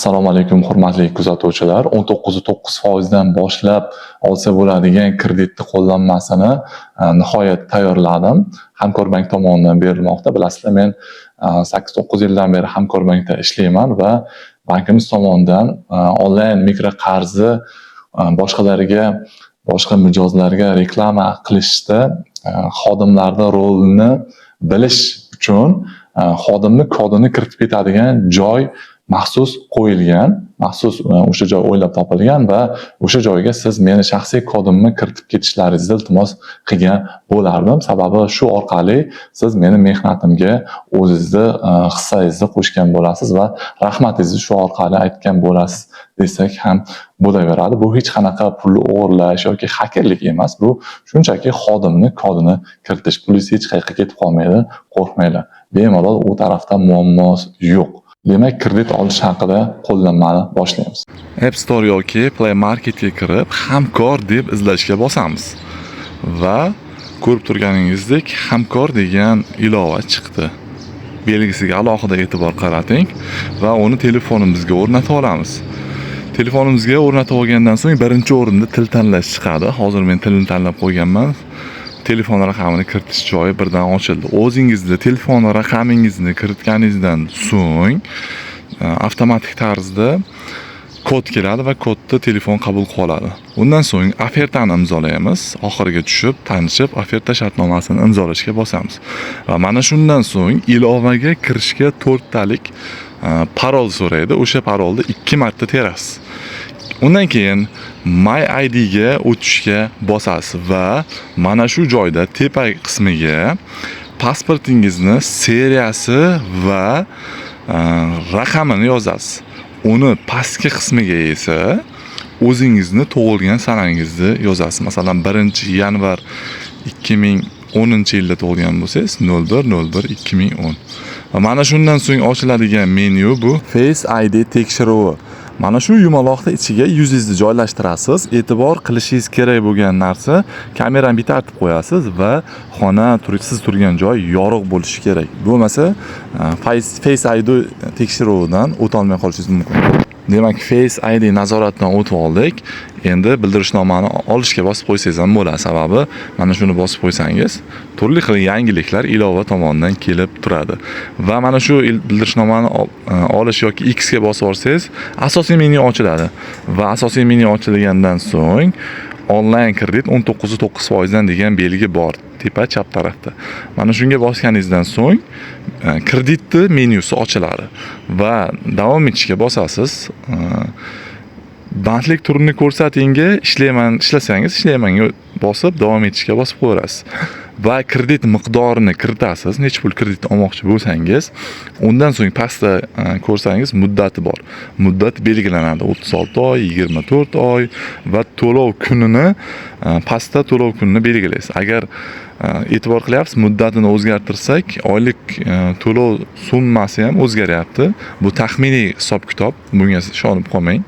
Assalomu alaykum, hurmatli kuzatuvchilar. 19,9% dan boshlab olsa bo'ladigan kreditni qo'llanmasini nihoyat tayyorladim. Hamkorbank tomonidan berilmoqda. Bilasizlar, men 8-9 yildan beri Hamkorbankda ishlayman va bankimiz tomonidan onlayn mikroqarzni boshqalarga, boshqa mijozlarga reklama qilishda xodimlarni rolini bilish uchun xodimni kodini kiritib ketadigan joy maxsus qo'yilgan, maxsus o'sha joy o'ylab topilgan va o'sha joyga siz meni shaxsiy kodimni kiritib ketishlaringizni iltimos qilgan bo'lardim. Sababi shu orqali siz meni mehnatimga o'zingizni hissangizni qo'shgan bo'lasiz va rahmatingizni shu orqali aytgan bo'lasiz desak ham bo'laveradi. Bu hech qanaqa pulni o'g'irlash yoki xakerlik emas, bu shunchaki xodimni kodini kiritish. Pulingiz hech qayerga ketib qolmaydi, qo'rqmanglar. Bemalol, u tarafda muammo yo'q. Demak, kredit olish haqida qo'llanmani boshlaymiz. App Store yoki Play Marketga kirib, "Hamkor" deb izlashga bosamiz. Va ko'rib turganingizdek, "Hamkor" degan ilova chiqdi. Belgisiga alohida e'tibor qarating va uni telefonimizga o'rnatib olamiz. Telefonimizga o'rnatib olgandan so'ng birinchi o'rinda til tanlash chiqadi. Hozir men tilni tanlab qo'yganman. Telefon raqamini kiritish joyi birdan ochildi. O'zingizni telefon raqamingizni kiritganingizdan so'ng avtomatik tarzda kod keladi va kodni telefon qabul qilib oladi. Undan so'ng ofertani imzolaymiz. Oxiriga tushib, tanishib, oferta shartnomasini imzolashga bosamiz. Va mana shundan so'ng ilovaga kirishga to'rttalik parol so'raydi. O'sha parolni ikki marta terasiz. Undan keyin My ID ga o'tishga bosasiz va mana shu joyda tepa qismiga pasportingizni seriyasi va raqamini yozasiz. Uni pastki qismiga esa o'zingizni tug'ilgan sanangizni yozasiz. Masalan, 1 yanvar 2010 yilda tug'ilgan bo'lsangiz, 01.01.2010. Va mana shundan so'ng ochiladigan menyu bu Face ID tekshiruvi. Mana shu yumaloqni ichiga yuzingizni joylashtirasiz. E'tibor qilishingiz kerak bo'lgan narsa, kamerani bitta artib qo'yasiz va xona siz turgan joy yorug' bo'lishi kerak. Bo'lmasa Face ID tekshiruvidan o'tolmay qolishingiz mumkin. Demak, Face ID nazoratdan o'tib oldik. Endi bildirishnomani olishga bosib qo'ysangiz ham bo'ladi. Sababi mana shuni bosib qo'ysangiz, turli xil yangiliklar ilova tomonidan kelib turadi. Va mana shu bildirishnomani olish yoki X ga bosib olsangiz, asosiy menyu ochiladi. Va asosiy menyu ochilgandan so'ng onlayn kredit 19,9% dan degan belgi bor tepa chap tarafda. Mana shunga bosganingizdan so'ng kreditni menyusi ochiladi va davom etishga bosasiz. Bandlik turini ko'rsatingga ishlayman, ishlasangiz ishlaymanga bosib, davom etishga bosib qo'yasiz. Va kredit miqdorini kiritasiz. Necha pul kredit olmoqchi bo'lsangiz, undan so'ng pastda ko'rsangiz, muddati bor. Muddat belgilanadi: 36 oy, 24 oy va to'lov kunini, pastda to'lov kunini belgilaysiz. Agar e'tibor qilyapsiz, muddatini o'zgartirsak, oylik to'lov summasi ham o'zgaryapti. Bu taxminiy hisob-kitob, bunga ishonib qolmang.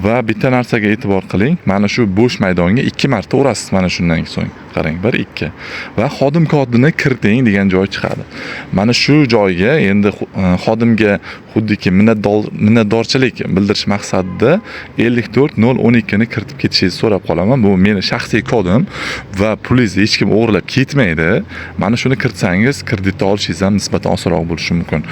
Va bitta narsaga e'tibor qiling. Mana shu bo'sh maydonga ikki marta urasiz mana shundan so'ng. Qarang, 1, 2. Va xodim kodini kiriting degan joy chiqadi. Mana shu joyga endi xodimga xuddiki minnatdorchilik bildirish maqsadida 54 012 ni kiritib ketishingizni so'rab qolaman. Bu meni shaxsiy kodim va pulingizni hech kim o'g'irlab ketmaydi. Mana shuni kiritsangiz, kreditni olishingiz ham nisbatan osonroq bo'lishi mumkin.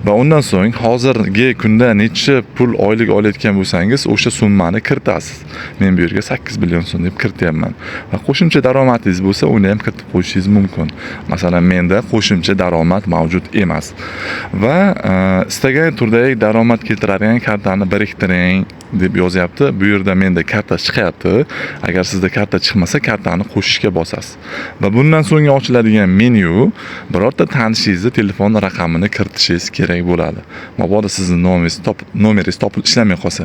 Va undan so'ng hozirgi kunda necha pul oylik olayotgan bo'lsangiz, o'sha summani kiritasiz. Men bu yerga 8 million so'm deb kirityapman. Va qo'shimcha daromadingiz bo'lsa, uni ham kiritib qo'yishingiz mumkin. Masalan, menda qo'shimcha daromad mavjud emas. Va istagan turdagi daromad keltiradigan kartani biriktiring deb yozyapti. Bu yerda menda karta chiqyapti. Agar sizda karta chiqmasa, kartani qo'shishga bosasiz. Va bundan so'ng ochiladigan menyu, birorta tanishingizni telefon raqamini kiritishingiz kerak bo'ladi. Mabodo sizni nomeringiz topilib ishlamay qolsa.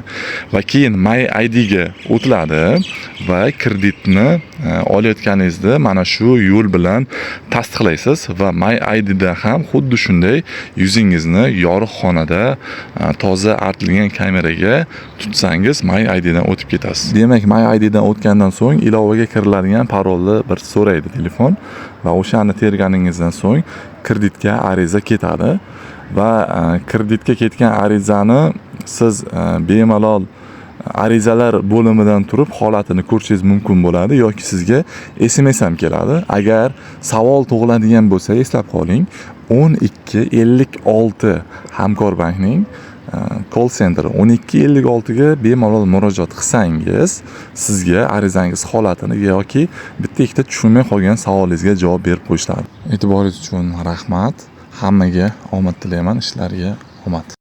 Va keyin My ID ga o'tiladi va kreditni olayotganingizni mana shu yo'l bilan tasdiqlaysiz va My IDda ham xuddi shunday yuzingizni yorug' xonada toza artilgan kameraga tutsangiz, My IDdan o'tib ketasiz. Demak, My IDdan o'tgandan so'ng ilovaga kiriladigan parolni bir so'raydi telefon va o'shani terganingizdan so'ng kreditga ariza ketadi va kreditga ketgan arizani Siz bemalol arizalar bo'limidan turib holatini ko'rishingiz mumkin bo'ladi yoki sizga SMS ham keladi. Agar savol tug'iladigan bo'lsa, eslab qoling, 12 56 Hamkor bankning call center 12 56 ga bemalol murojaat qilsangiz, sizga arizangiz holatini yoki bitta ikkita tushunmay qolgan savolingizga javob berib qo'yishadi. E'tiboringiz uchun rahmat. Hammaga omad tilayman, ishlarga omad.